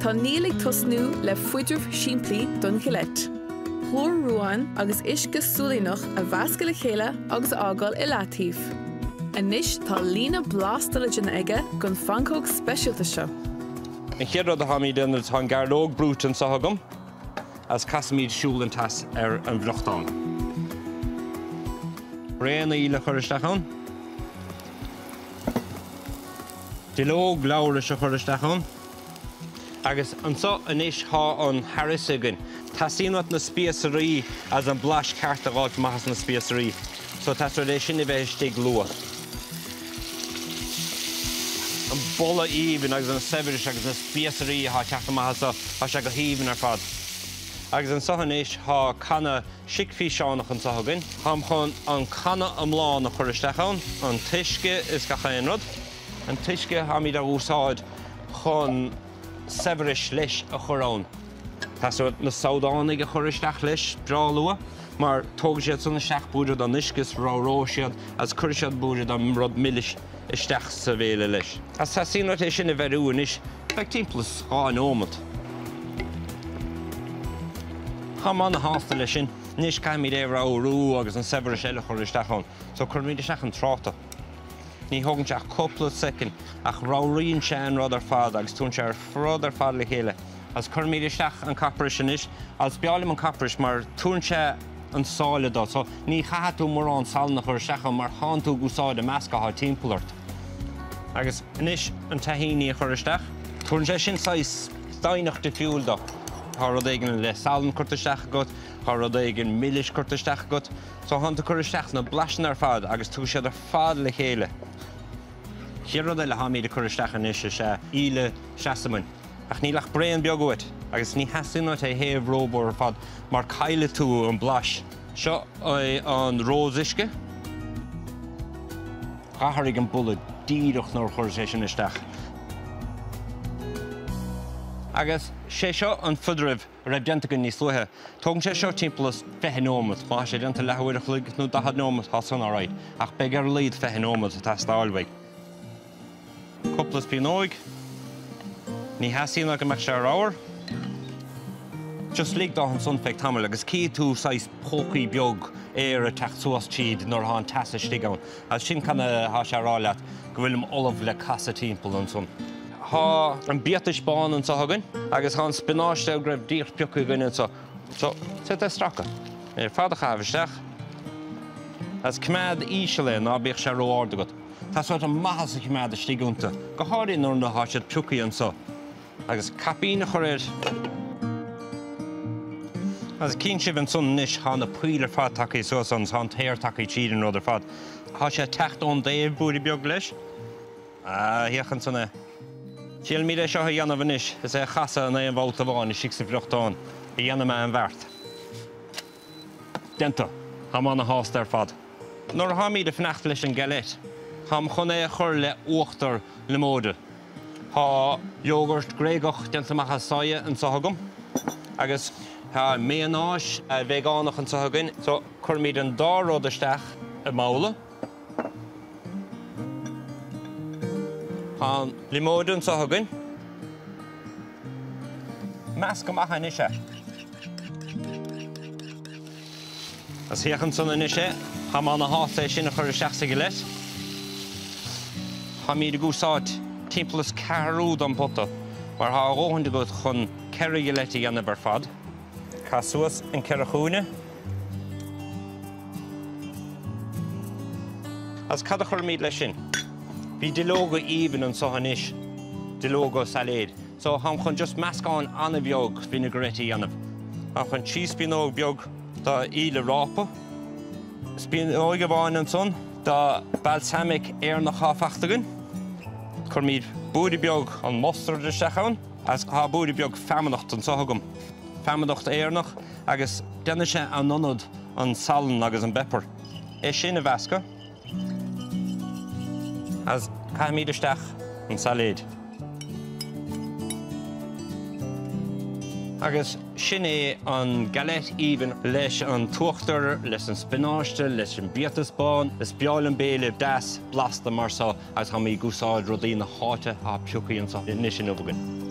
Tá Niall ag tosnú le fuidreamh simplí don ghalette. Plúr ruáin agus uisce súilíneach a mheascadh le chéile agus a fhágáil i leataobh. Anois tá líne blasta le déanamh aige don phancóg speisialta seo. An chéad rud atáimid a dhéanamh tá an gairleog brúite anseo agam agus casfaimid siúl an teas ar an bhfriochtán. Braon aoile a chur isteach ann. Duilleog labhrais a chur isteach ann. Agus anso anois thá an harissa againn. Teastaíonn uait na spíosraí agus an blais ceart a dh'fháilt amach as na spíosraí. So teastaíonn uait é sin a bheith istigh luath. An boladh aoibhinn agus an saibhreas agus na spíosraí athá ag teacht amach as so, thá sé go haoibhinn ar fad. Agus anso anois thá canna sicphíseánach anso againn. Táim chun an canna iomlán a chur isteach ann, an t-uisce is gach aon rud. An t-uisce atáimid a úsáid chun saibhreas leis a chur ann. Teastóidh na sabhdánaigh a chur isteach leis breá luath, mar tógfaidh siad san isteach blúire den uisce is ramhróidh siad agus cuirfidh siad blúire den rud milis isteach sa bhéile leis. Agus teastaíonn uait é sin a bheiriú anois, beidh timpeall is 2 nóimeat. Táim ana-shásta leis sin. Anois caithfimid é a ramhrú agus an saibhreas eile a chur isteach ann. So cuirfimid isteach an tráta. Ní thógann sé ach cúpla soicind ach ramhraíonn sé an rud ar fad agus tugann sé an rud ar fad le chéile. Agus cuirfimid isteach an coprais anois agus b'fhearr liom an coprais mar tugann sé an sáile dó. So ní chaithfidh tú mórán salann a chur isteach ann mar thánn tú ag úsáid an meascán atá timpeall ort. Agus anois an tahini a chur isteach. Tugann sé sin saghas doimhneacht difriúil dó. Tá rud éigin le salann curtha isteach agat, tá rud éigin milis curtha isteach agat. So thánn tú ag cur isteach na blaiseanna ar fad agus tugann siad ar fad le chéile. Chéad rud eile atáimid ag cur isteach anois is ea íle seasamain. Ach níl ach braon beag uait agus ní theastaíonn uait é a théamh rómhór ar fad mar caillfidh tú an blais. Seo é an rósuisce. D'athraigh an boladh díreach nuair a chuireas é sin isteach. Agus sé seo an fuidreamh. a raibh déanta againn níos luaithe. Tógann sé seo timpeall is 20 nóimeat. Má tá sé déanta leathuair a chloig nó 40 nóimeat, tá san alright. Ach beidh ar a laghad 20 nóimeat ag teastáil uaidh. Cúpla spíonóig. Ní theastaíonn go mbeadh sé ramhar. Just lig dó ansan feadh tamaill agus cífidh tú saghas pócaí beag aer ag teacht suas tríd nuair atá an teas istigh ann. Agus sin kind of thá sé a rá leat go bhfuilim ullamh le casadh timpeall ansan. Thá an biatais bán anso againn agus thá an spionáiste go raibh díreach pioctha againn anso. So, tá é stracadh. É ar fad a chaitheamh isteach. Agus coimeád íseal é, ná bíodh sé ró-ard agat. Tá sórt an maitheas a choimeád istigh iontu, go háirithe nuair atá siad pioctha anso. Agus caipín a chur air. Agus cíonn sibh ansan anois, thá na poill ar fad tagtha suas ann, thá an t-aer tagtha tríd an rud ar fad. Thá sé ag teacht ón dtaobh blúire beag leis. Ah, féach ansan é. Triailfimid é seo a dhéanamh anois, is é a chasadh in aon bhabhta amháin istigh sa bhfriochtán. A dhéanfaidh mé an bheart. Déanta. Táim ana-shásta ar fad. Nuair atháimid ag fanacht leis an galette, táim chun é a chur le uachtar liomóide. Tá iógart Gréagach déanta amach as soya anseo agam agus tá mayonaise veigeánach anseo againn. So, cuirfimid an dá rud isteach i mbabhla. Tá an liomóide anseo againn. Measc go maith anois é. Agus féach ansan anois é. Táim ana-shásta é sin a chur isteach sa ghalette. Táimid ag úsáid timpeall is ceathrú den phota mar thá a dhóthain agat chun 4 ghalette a dhéanamh ar fad. Cas suas an 4 chúinne. Agus cad a chuirfimid leis sin? Bhí duilleoga aoibhinn anso anois, duilleoga sailéid. So, táim chun just meascán an-bheag vinaigrette a dhéanamh. Táim chun 3 spíonóg beag d'íle rápa, spíonóig amháin ansan de balsamic Éireannach atá faighte againn. Cuirfimid blúire beag an mustard isteach ann agus tá blúire beag feamnacht anso agam, feamnacht Éireannach agus déanfaidh sé in ionad an salann agus an bpepper. É sin a mheascadh. Agus caithfimid isteach an sailéid. Agus sin é an galette aoibhinn leis an t-uachtar, leis an spionáiste, leis an biatas bán. Is breá liom béile deas blasta mar seo agus tá mé ag úsáid rudaí na háite atá pioctha anseo anois inniu againn.